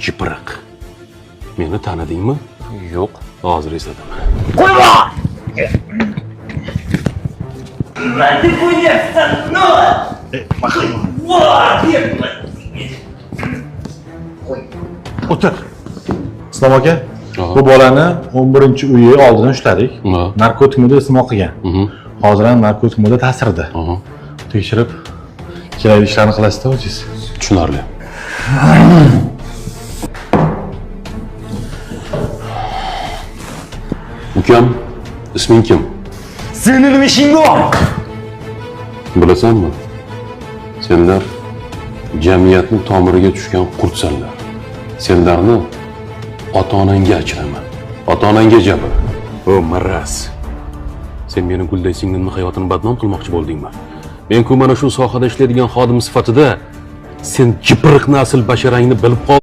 Jipriq. Meni tanidingmi? Yo'q. Hozir eslataman. O'tir. Islom aka, Aha. bu bolani 11-uyi oldidan ushladik. Ha. Narkotik modda iste'mol qilgan. Hozir ham narkotik modda ta'sirida. Aha. Tekshirib, kerakli ishlarni qilasizda o'zingiz. Tushunarli. Ukam, isming kim? Seni nima ishing bor? Bilasanmi? Senlar jamiyatni tomiriga tushgan qurtsanlar. Senlarni ota-onangga achiraman. Ota-onangga jabr. O maraz. Sen meni gulday singlimni hayotini badnom qilmoqchi bo'ldingmi? Men-ku mana shu sohada ishlaydigan xodim sifatida sen jipriqni asl basharangni bilib qol.